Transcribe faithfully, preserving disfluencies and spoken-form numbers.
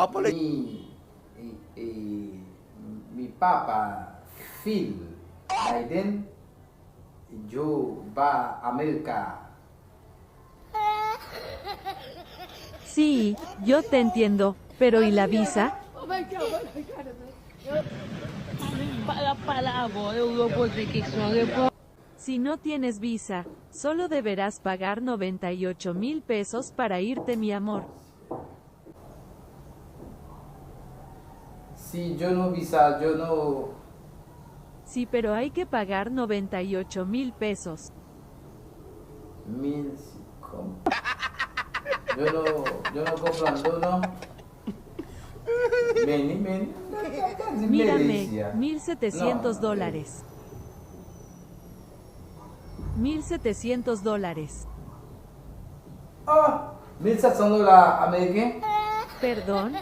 Apple. Mi, e, e, mi papá Phil Biden, yo ba América. Sí, yo te entiendo, pero ¿y la visa? Para, para agora, eu vou fazer que sua repo. Si no tienes visa, solo deberás pagar noventa y ocho mil pesos para irte, mi amor. Si yo no visa, yo no. Sí, pero hay que pagar noventa y ocho mil pesos. Mil. Yo no, yo no comprando, no. Meni, meni. Mírame, mil setecientos dólares. Mil setecientos dólares. Oh, mil sèt san dola ameriken. Perdón,